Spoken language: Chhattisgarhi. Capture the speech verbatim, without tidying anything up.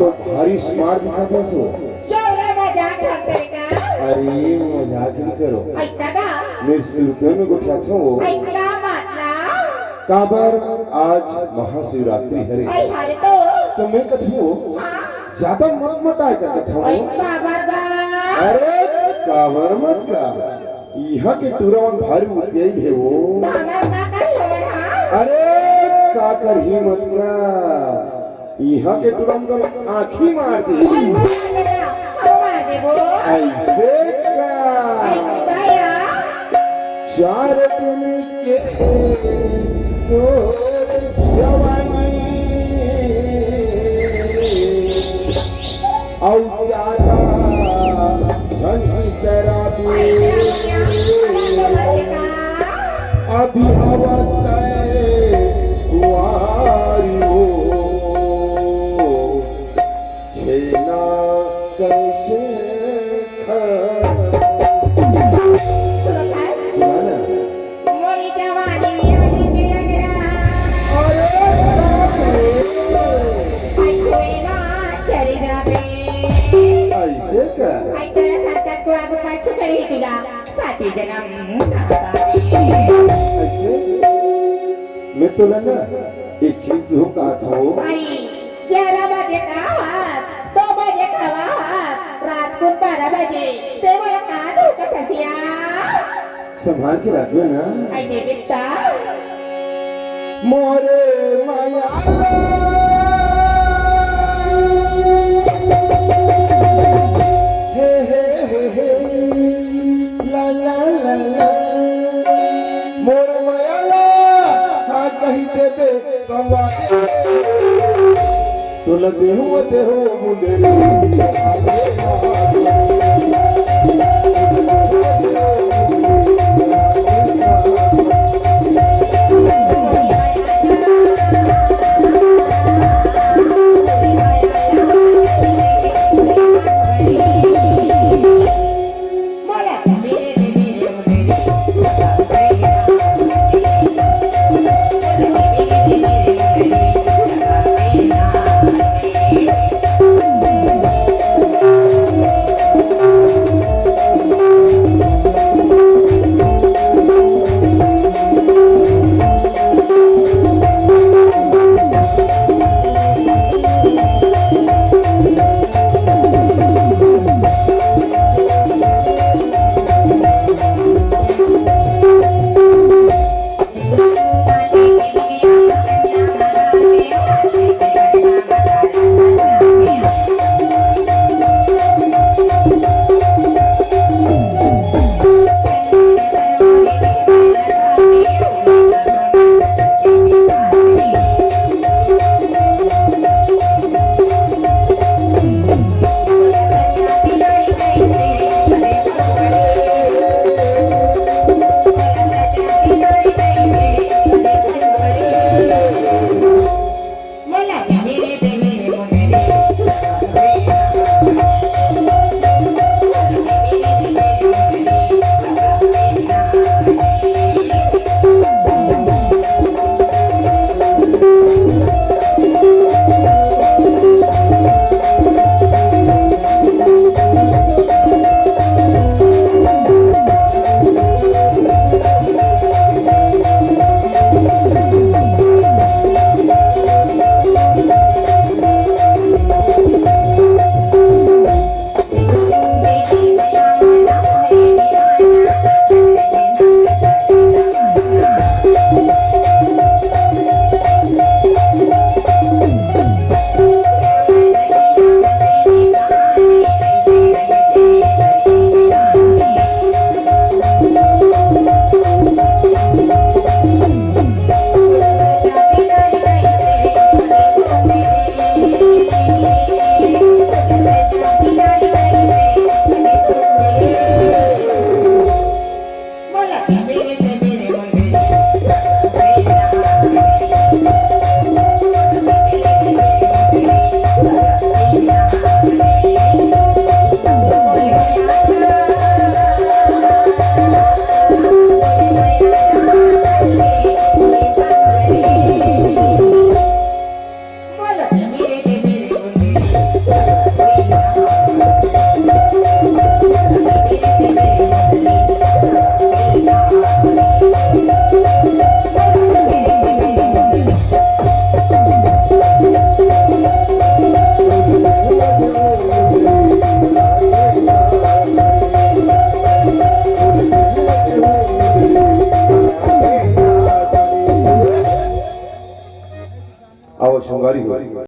तो भारी smart दिखत हस वो। चौरा मजाक करत हस का? अरे, मजाक नहीं करो। अइसा का? मैं सिलते में गोठियाथंव। अइसा मतलब? काबर आज महाशिवरात्रि हरे। अरे हरे तो। तो मैं कथंव, हाँ। ज्यादा मत मोटाय का कथंव। अरे काबर गा? अरे काबर मत का? इहाँ के टूरा मन भारी उतियाइल हे वो। काबर का करही हमन हा? अरे का करही मत का? इहाँ के टूरा मन तो आँखी मार दे। अरे मार दे ना, हम मार देबो। अइसे का? अइसा या? चार दिन के तोर जवानी, अउ ज्यादा झन शराबी। अभी हवस कुंवारी हो, छेना कइसे खा। सुनो भाई। सुना ना। मोरी जवानी आगे के अंगना। अरे बाप रे। आई कोई ना चली जाबे। अइसे का? आई तोरा साथ को आगू पाछू करही तुला। साथी जनम का बाबे। अइसे? मैं तोला ना एक चीज कहूँ का थो। भाई, ग्यारह बजे का आवाज, दो बजे का आवाज, रात को बारह बजे, ते मोला का धोखा थसिया? संभाल के रख लेना। आई दे बिट्टा। मोरे माया। हे, हे, हे, हे। ला, ला, ला, ला। मोर माया ला, हाँ कही देबे संगवारी। तोला देहू, देहू मुंडेरी।